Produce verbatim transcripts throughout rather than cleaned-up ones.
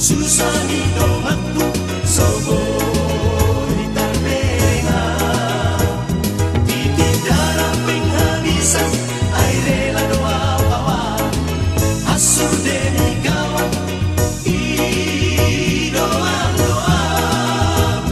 Susah ni donganku, so boi tarberengan. Titi darah penghabisan, ai rela do au kawan. Hasur demi kawan, i doang doang.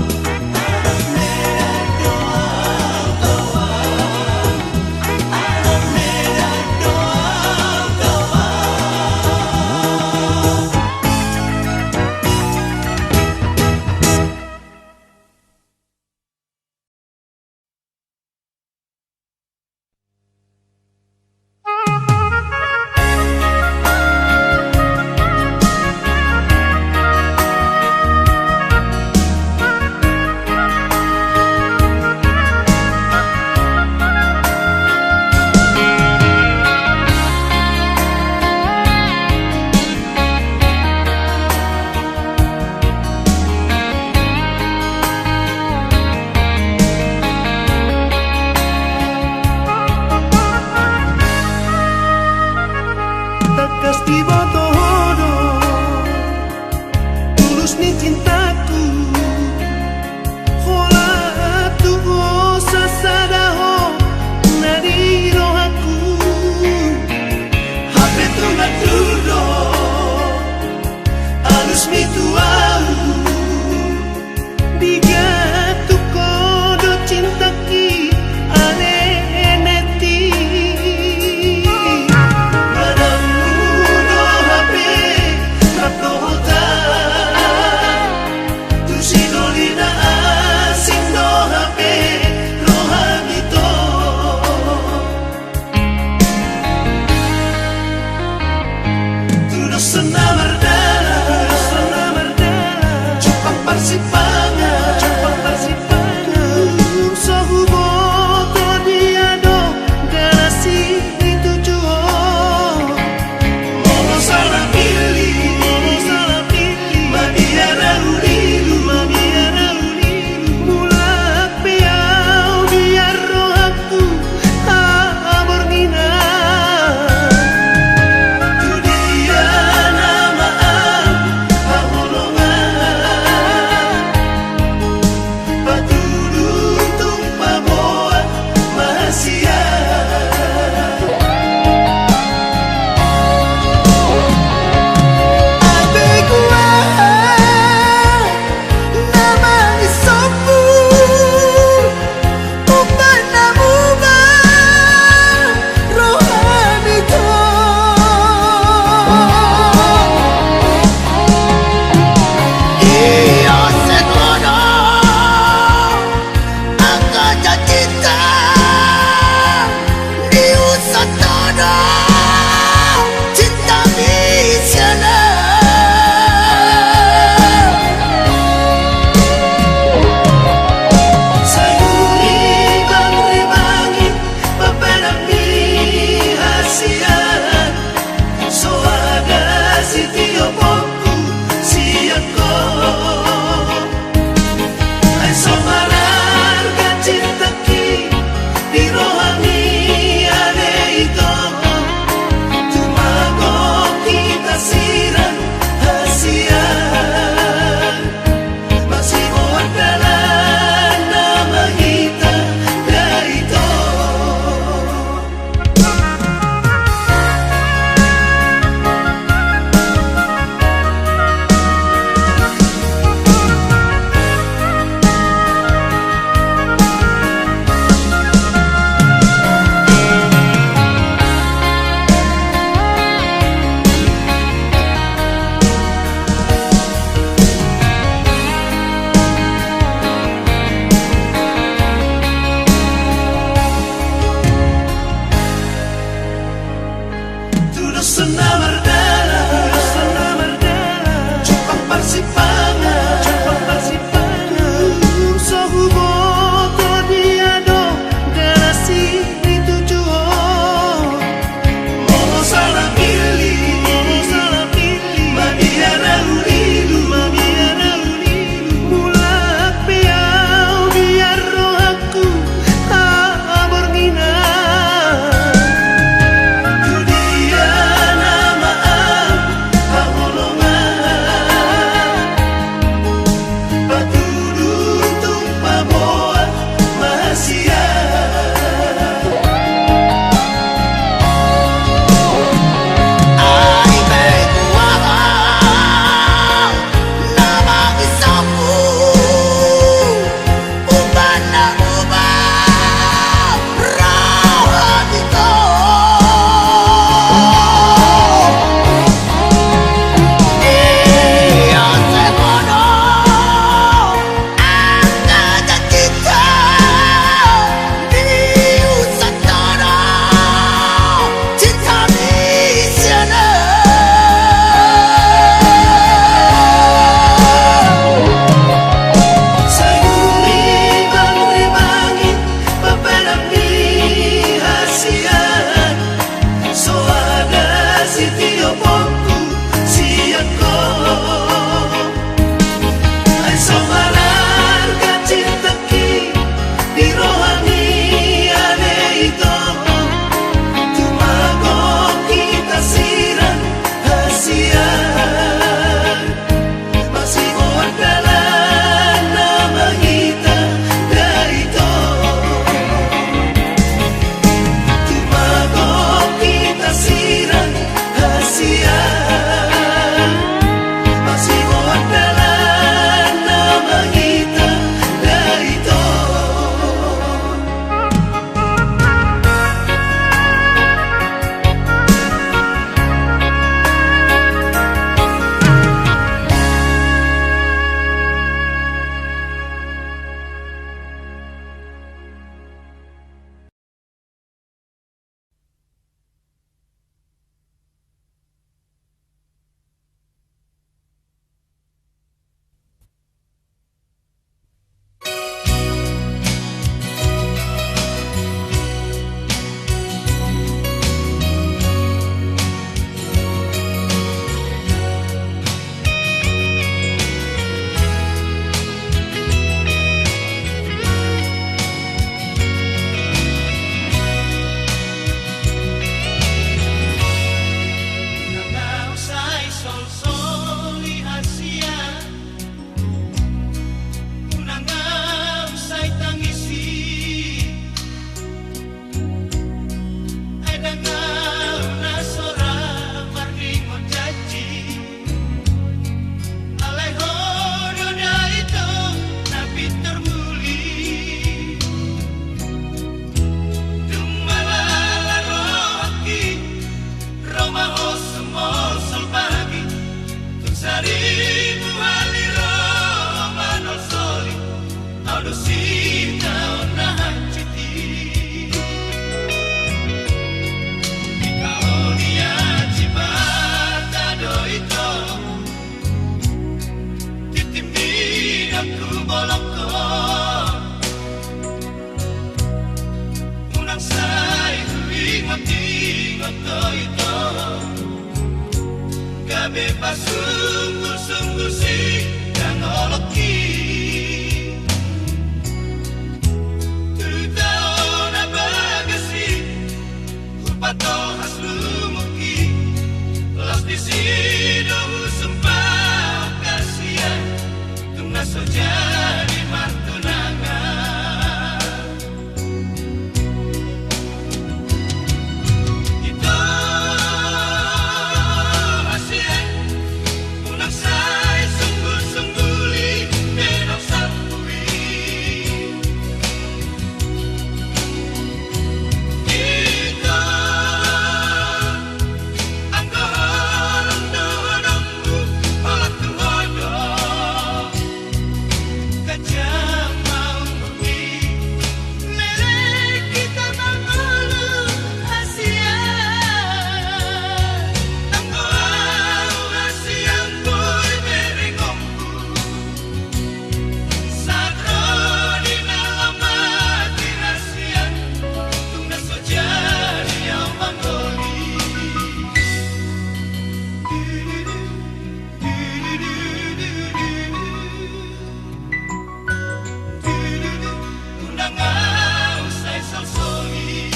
Muhali ro manolsoli, au do sitaon na hansit i. Ditaon ni Debata do ito, tintin midang tu bolongkon. Unang sai huingotingot do ito, gabe pasunggulsunggul si dang olok i. Tu tao na bagas i hupatolhas lumuk i, laos disi do husumpah hasian, tung na so jadi martunangan. Ito hasian, unang sai sunggulsungguli, menong sampui. Ito, anggo holong do holongmu, holan tu ho do. Ganjang ma umur i, leleng hita mangolu hasian. Anggo au hasian boi berengonku, sahat ro di na lam mate hasian, tung na so jadi au mangolu i. Unang au sai solsoli.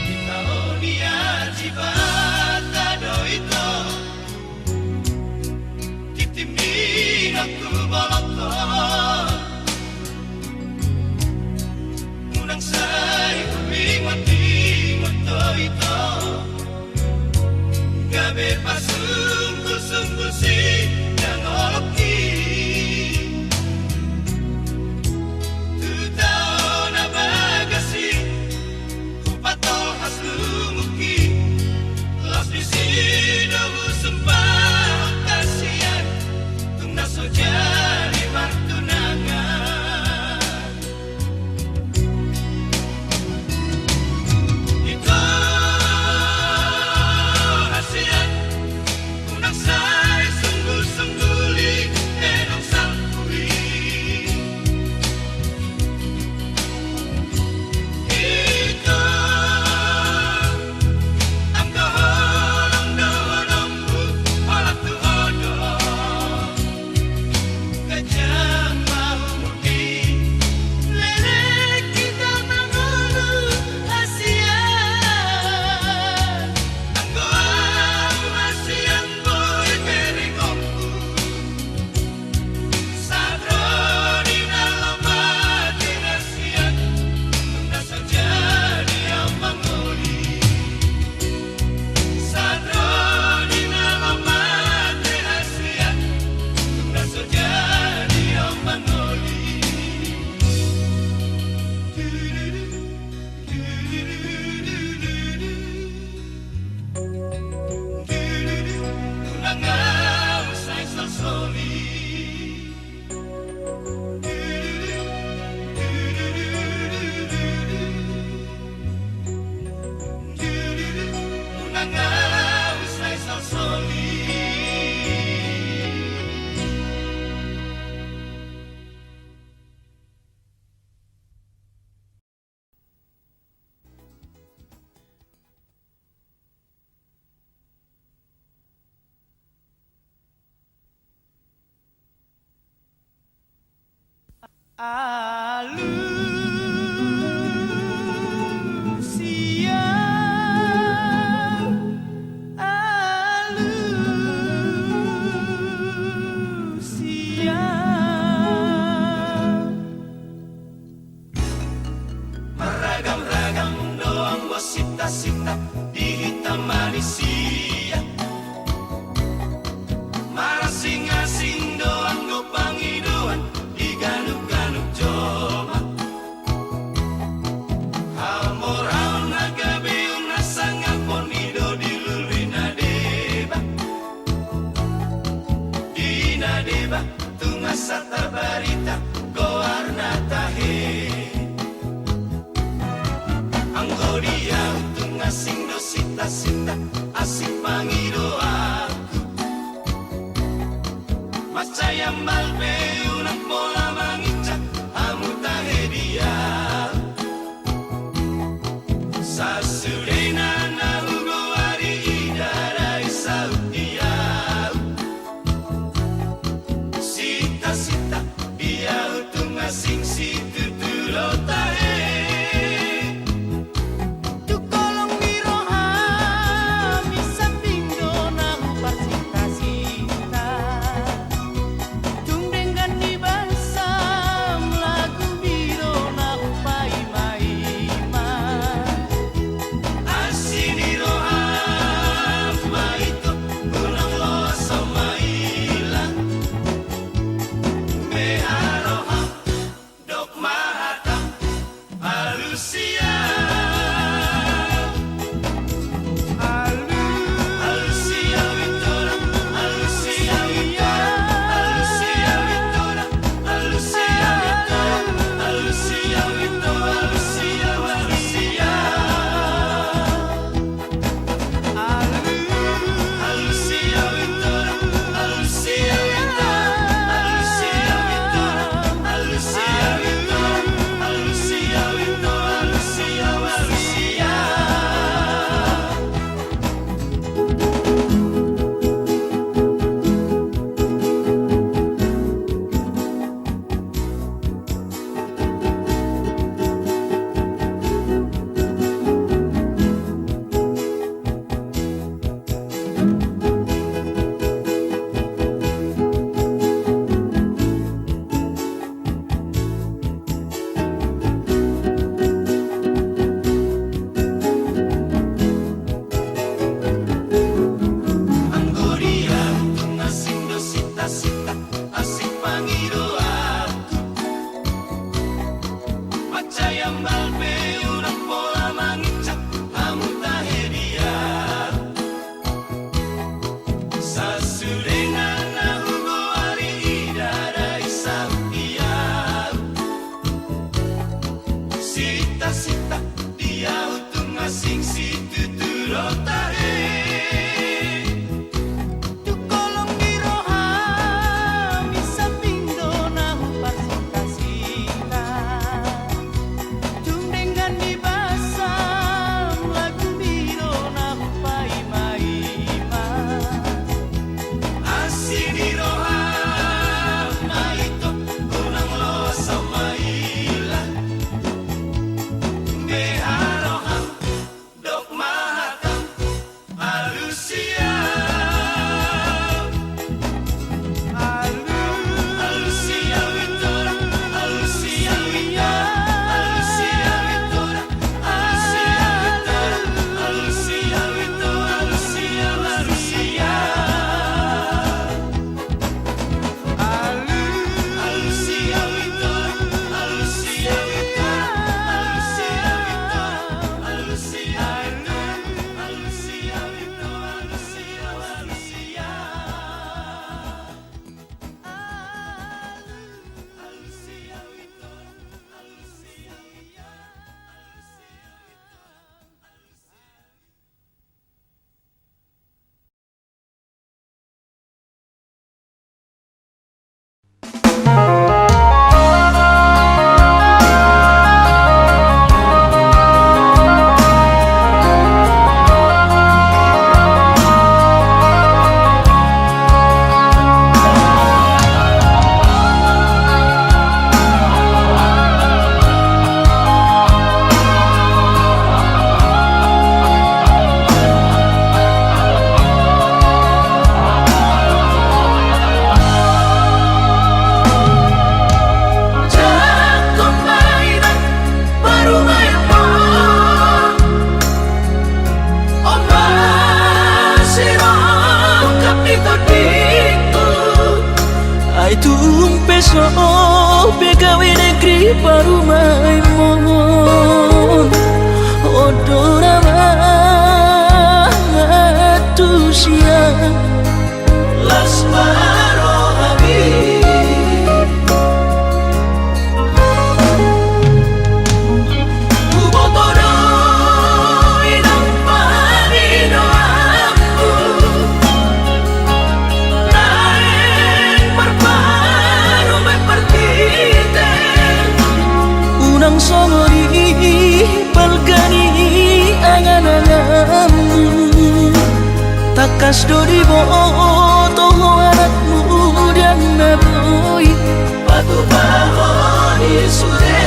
Ditaon ni Debata do ito, tintin midang tu bolongkon. Unang sai huingotingot do ito, gabe pasunggulsunggul si dang olok i. Tu tao na bagas i hupatolhas lumuk i, laos disi do husumpah hasian, tung na so jadi martunangan. Ito hasian, unang sai sunggulsungguli, menong sampui. Ito, anggo holong do holongmu, holan tu ho do. Ganjang ma umur i, leleng hita mangolu hasian. Anggo au hasian boi berengonku, sahat ro di na lam mate hasian, tung na so jadi au mangolu i. Sahat ro di na lam mate hasian, tung na so jadi au mangolu i. Unang au sai solsoli. Unang au sai solsoli. Alusia, alusia. Sinta-sinta di hita manisia. Marasing-asing do anggo pangidoan di ganup-ganup jolma. Hamoraon, hagabeon na sangapon i do di lului na deba. Di na deba, tung asa tarbarita goarna tahe. Anggo di ahu tung asing do sinta-sinta, asing pangidoanku. Mansai ambal pe unang pola manginca hamu tahe di ahu. Sasudena na hugoari i ndada i saut di ahu. Sinta-sinta, di ahu tung asing situtu do tahe. Tung holong ni roham i sambing do na huparsinta-sinta. Tung denggan ni basam lagumi do na hupaima-ima. Asi ni roham ma ito, unang loas au maila. Beha roham, dok ma hatam, alusia. Anggo di ahu tung asing do sinta-sinta, asing pangidoanku. Mansai ambal pe unang pola manginca hamu tahe di ahu. Sasudena na hugoari i ndada i saut di ahu. Sinta-sinta, di ahu tung asing situtu do tahe. Tung holong ni roham i sambing do na huparsinta-sinta. Tung denggan ni basam lagumi do na hupaima-ima. Asi ni roham ma ito, unang loas au maila. Beha roham, dok ma hatam, Kas do diboto ho anakmu ndang na boi patupahon i sude.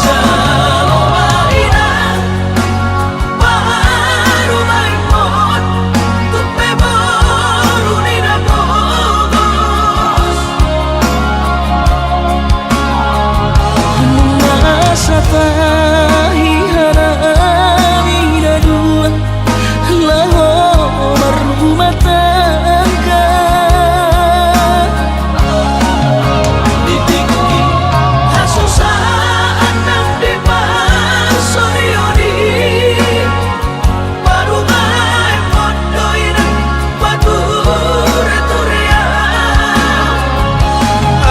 Jalo ma inang parumaenmon, tung pe boru ni na pogos. Nunga satahi hanami na dua laho marrumah tangga. Di tingki hasusaan nang diparsorion i, parumaenmon do inang paturaturean.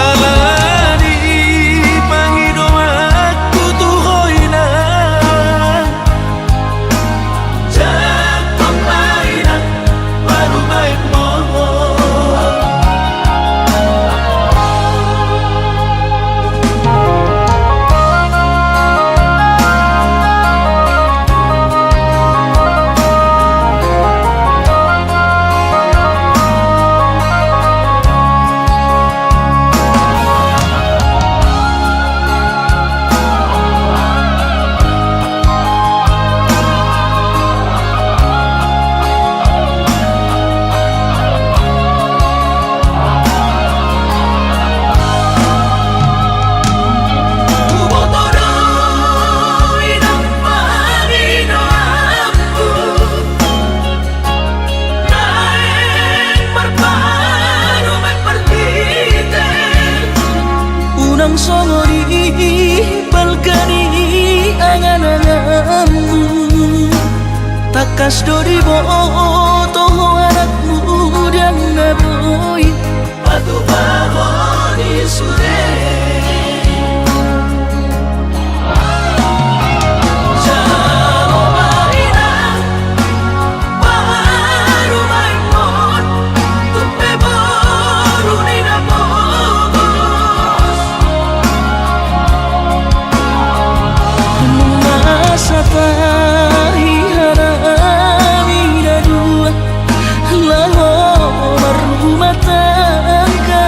Alani i pangidoanku tu ho inang, jangkon ma inang parumaenmon. Huboto do inang pangidoanmu, naeng marparumaen parhite. Unang songon i balga ni angan-anganmu. Tangkas do diboto ho anakmu ndang na boi patupahon i sude. Jalo ma inang parumaenmon, tung pe boru ni na pogos. Nunga satahi hanami na dua laho marrumah tangga.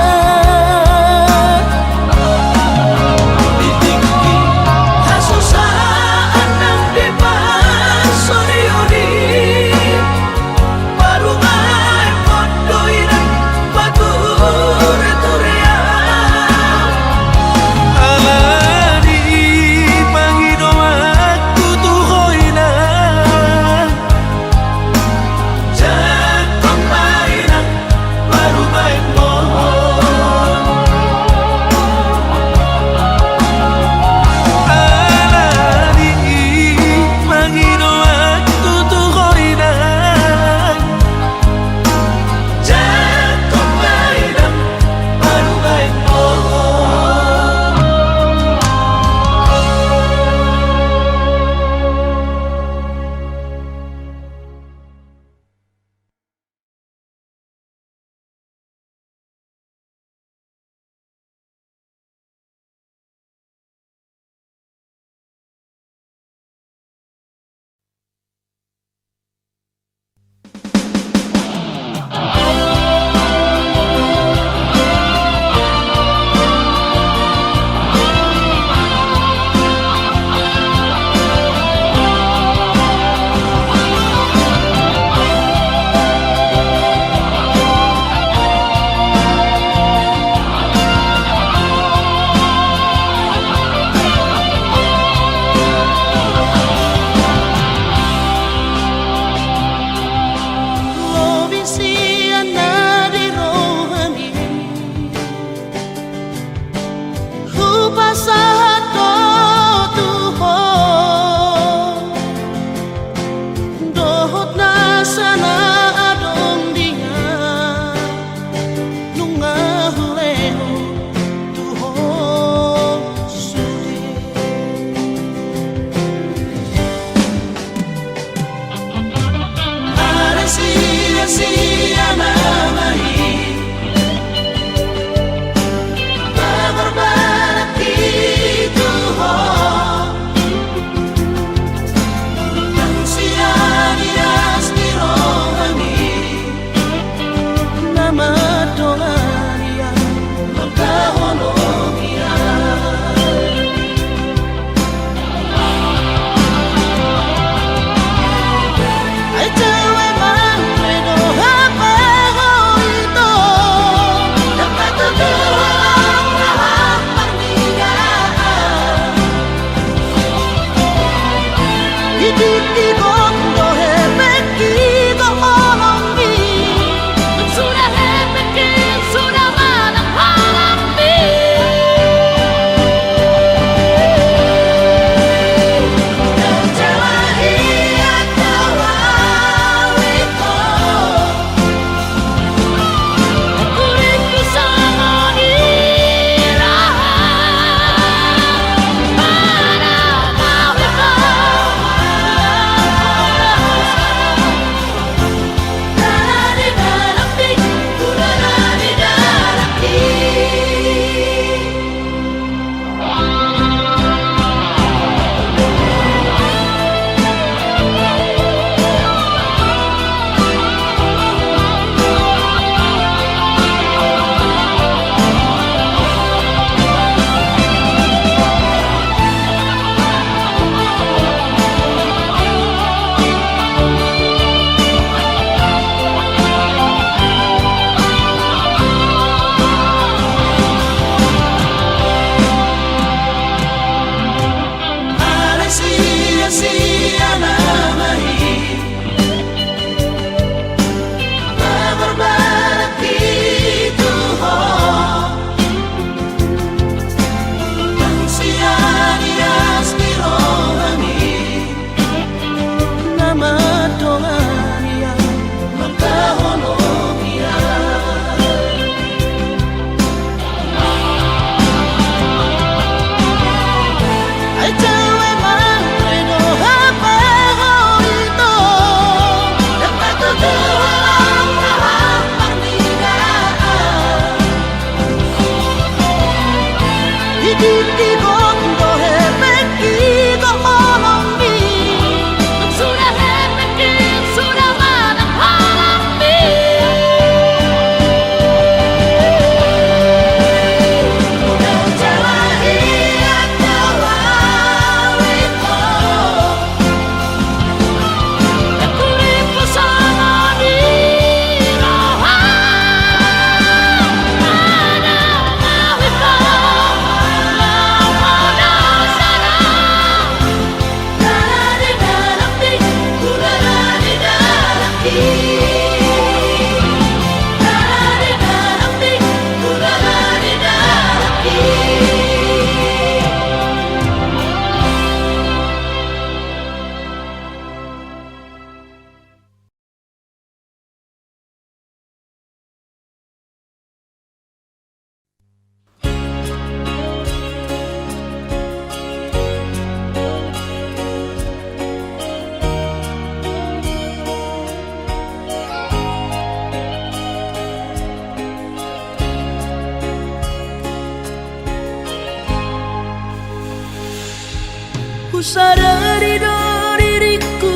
Husadari do diringku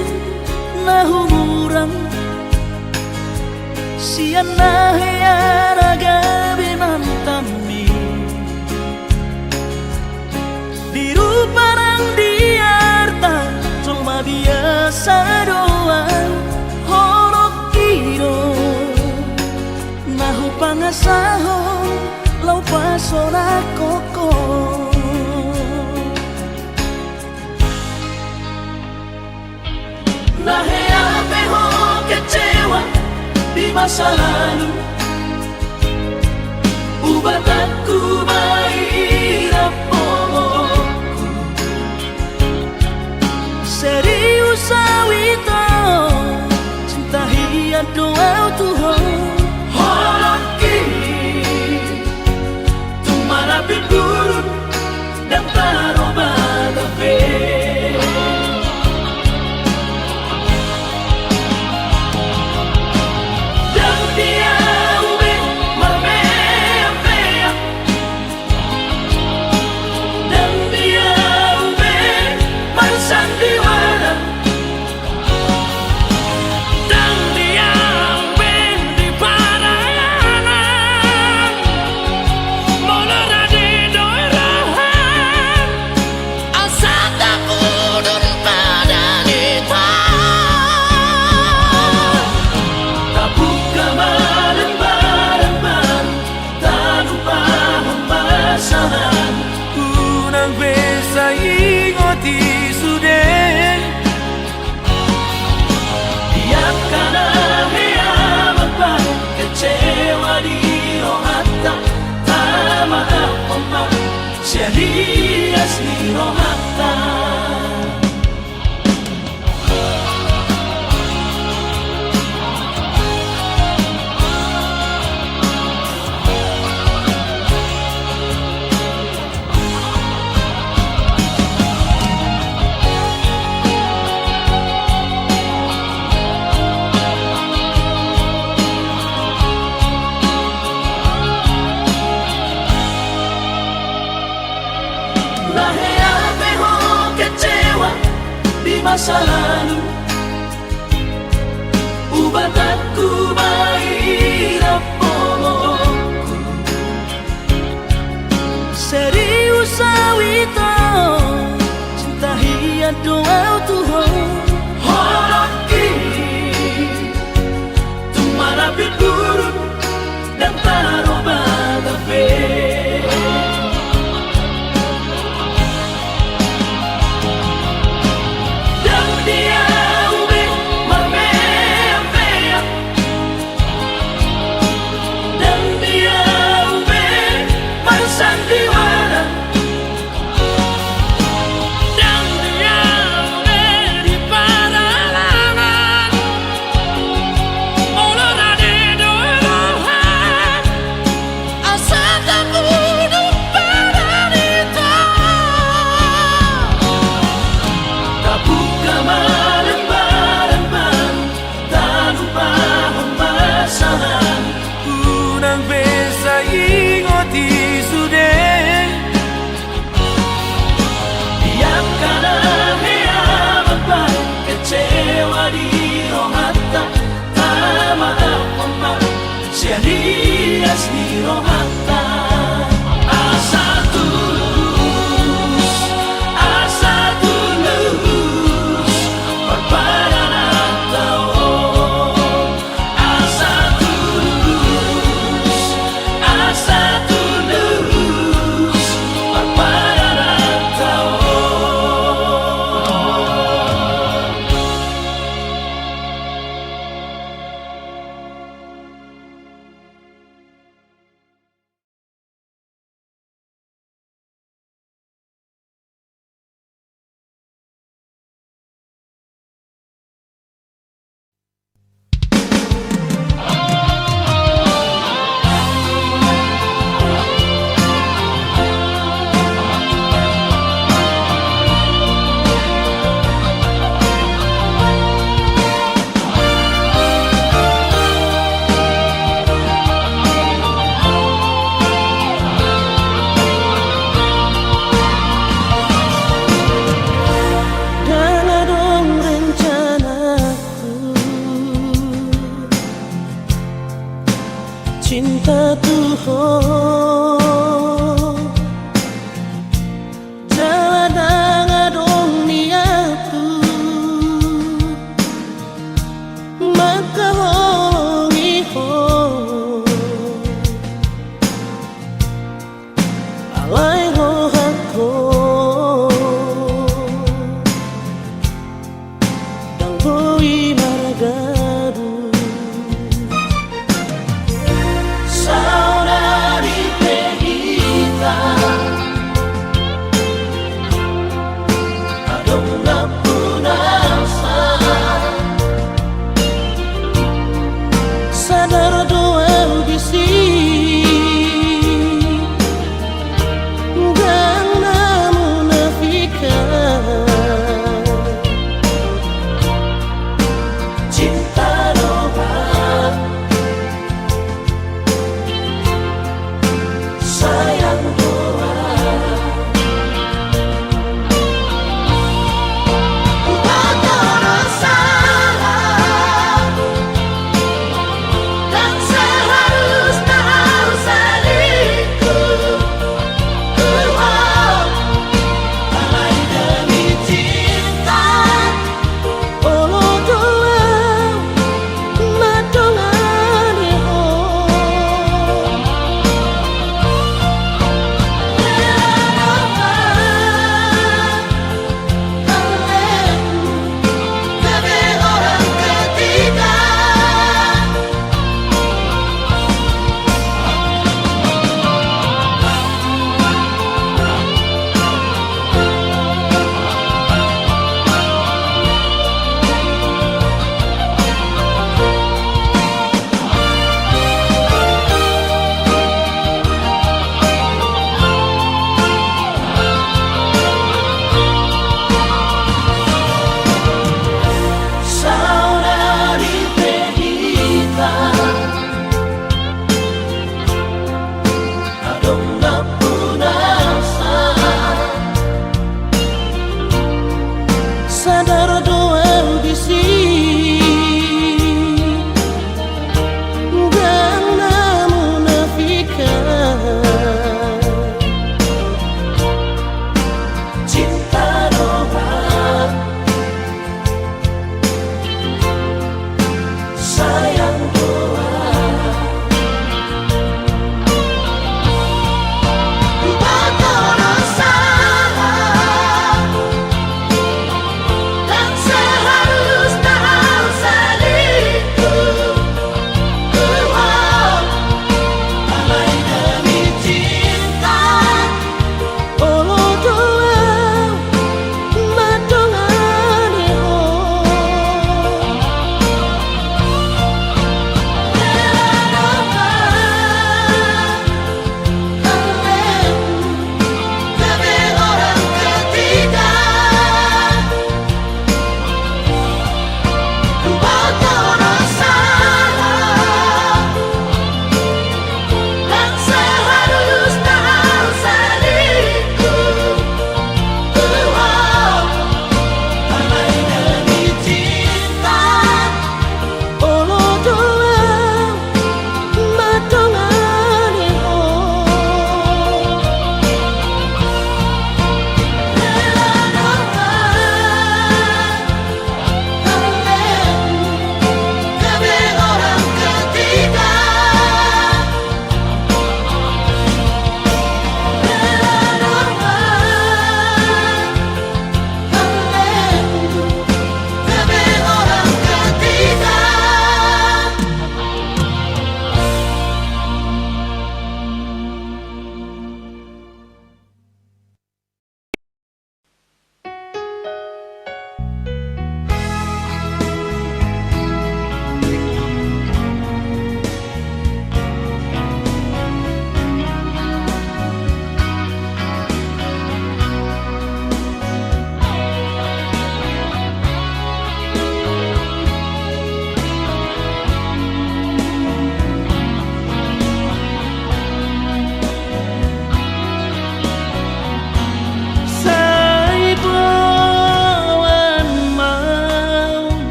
na humurang sian na hea na gabe mantanmi. Di rupa nang di arta jolma biasa do ahu, holongki do na hupangasahon laho pasonangkon ho. Na hea pe ho kecewa di masa lalu, ubatanku ma i rap momokku. Serius ahu ito, cinta hian do ahu tu ho. Holongki, tung marapit burung, ndang tarobata be. Ndang di ahu be marmeam-meam, ndang di ahu be marsandiwara. Ndang di ahu be di parayangan, molo rade do i roham, asa tapudun padan i ta. Tabuka ma lembaran baru, talupahon masa lalu. Unang be sai ingot i sude. Di angka na hea ma bahen kecewa di rohanta, tamaafhon ma sian ias ni rohanta. Na hea pe ho kecewa di masa lalu, ubatanku ma i rap momokku. Serius ahu ito, cinta hian do ahu tu ho. Holongki, tung marapit burung, ndang tarobata be. Ndang di ahu be marmeam-meam, ndang di ahu be marsandiwara. Ndang di ahu be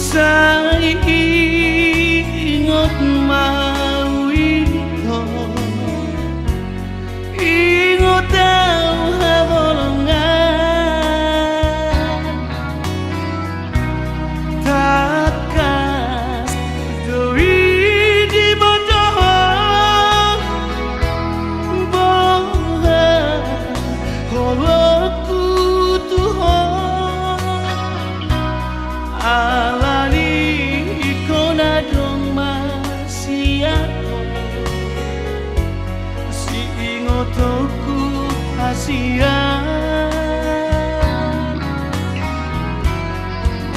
Sai ingot ma ito, ingot au haholongan. Tangkas do i diboto ho, boha holongku tu ho. Alani ingkon adong ma sian ho siingotonku hasian.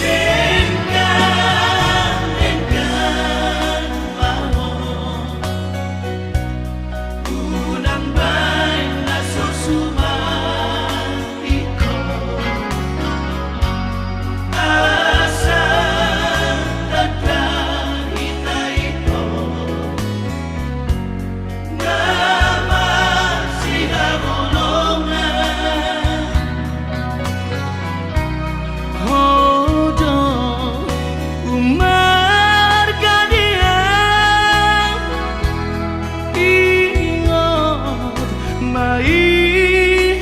Denggan, denggan ma ho, unang baen na so suman ingkon. Asa tanda hita ingkon na masihaholongan. Ho do umarga di au, ingot ma i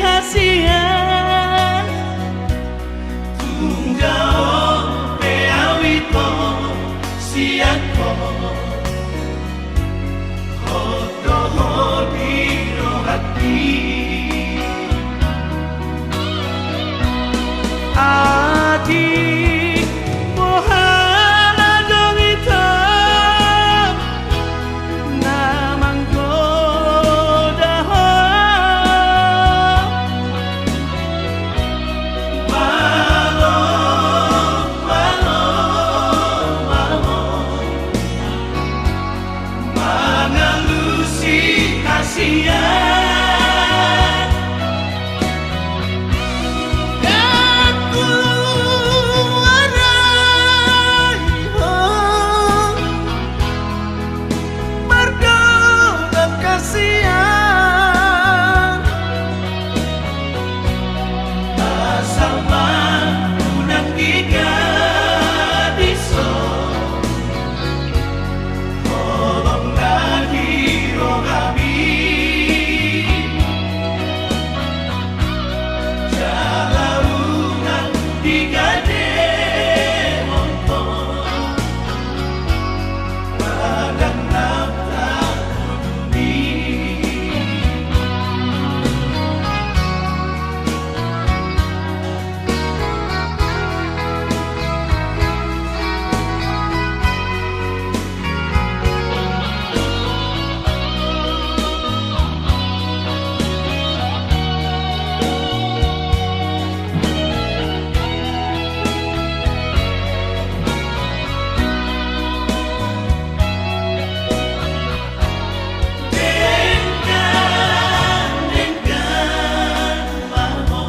hasian. Tung dao pe au ito sian ho, hot do ho di rohangki. Atik boha na adong ito na manggoda ho. Malo, malo, malo. Mangalusi hasian. Dang huluarai ho mardongan hasian. Asal ma unang digadishon holong na di rohami. Jala unang digadehon ho badan na tarpudun i. Denggan, denggan ma ho,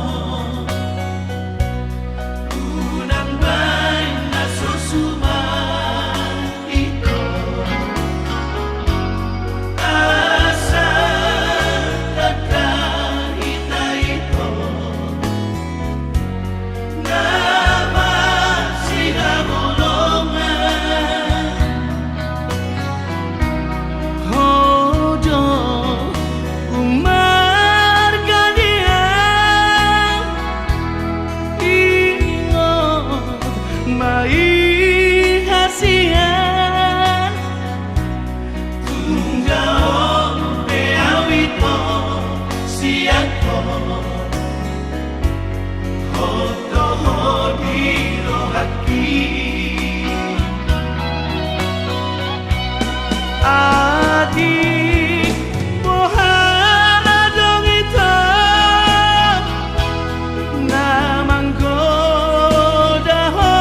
unang baen na so suman ingkon. Asa tanda hita ingkon na masihaholongan. Ho do umarga di au, ingot ma i hasian. Tung dao pe au ito sian ho, hot do ho di rohangki. Atik boha na adong ito na manggoda ho.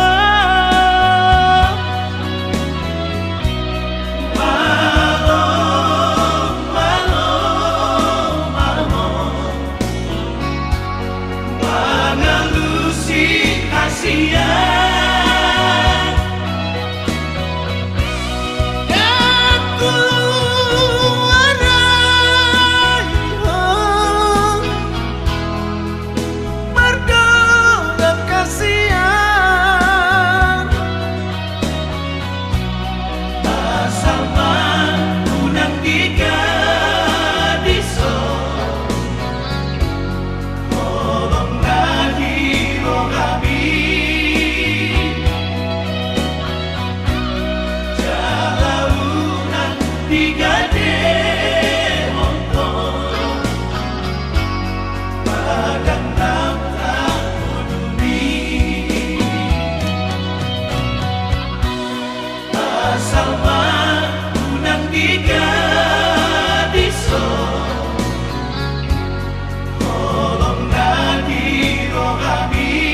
Salma unang digadis on, holong na di rohami.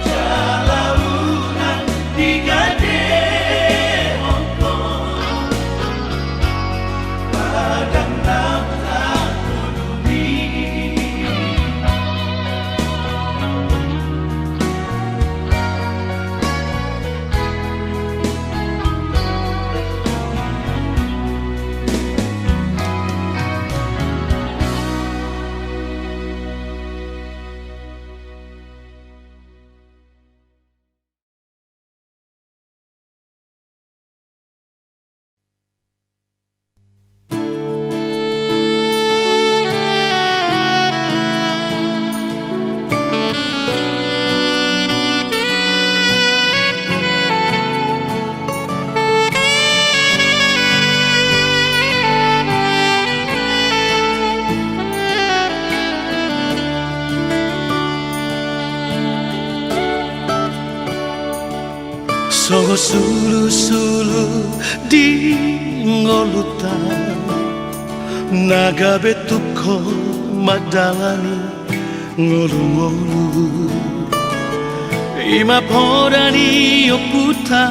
Jala unang digadehon ho, padang na tarpudun i. Songon sulusulu di ngolunta na gabe tungkol mandalani ngolungolu. I ma poda ni ompunta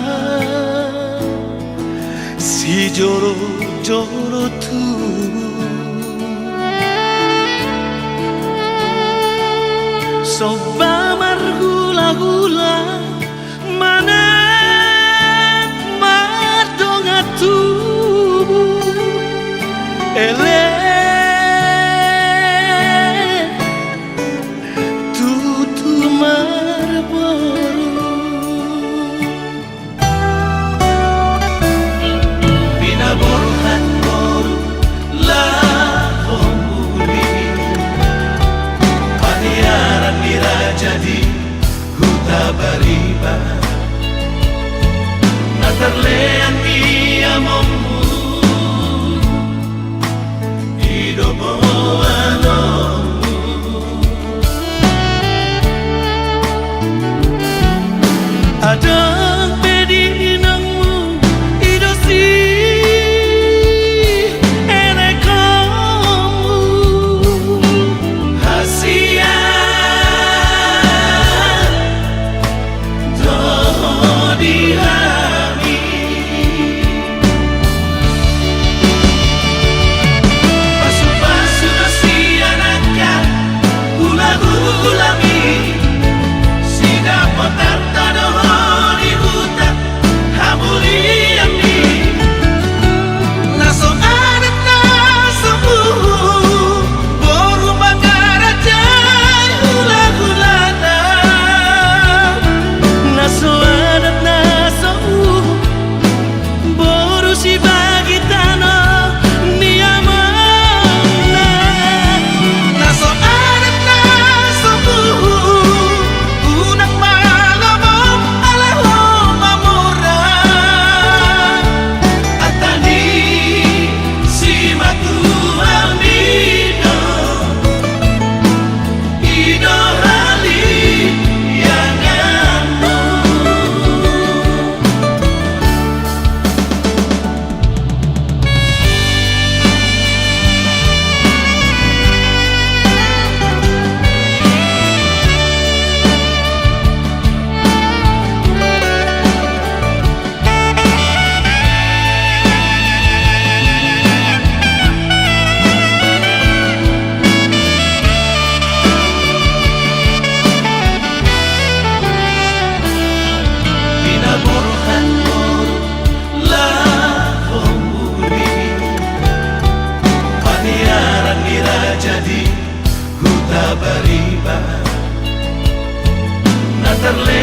sijolojolo tubu. Somba margulagula manat mardongan tubu. Ele tutu marboru. Pinaborhat boru laho muli, paniaran ni raja di Huta Bariba, na tarlean ni amonmu. Ido po anakmu. Adong pe di inongmu, ido si erekonmu. Hasian do di hami. Pasupasu do sian angka hulahulami, sidapotarta do ho di huta hamulianmi. Na so adat na so uhum, boru mangarajai hulahulana. Na so adat na so uhum, boru sibagi tano ni amangna. Na so adat na so uhum, unang malomo ala ho mamora. Antong ni simatuami do, i do halianganmu. Pinaborhat boru laho muli, paniaran ni raja di Huta Bariba, na tarle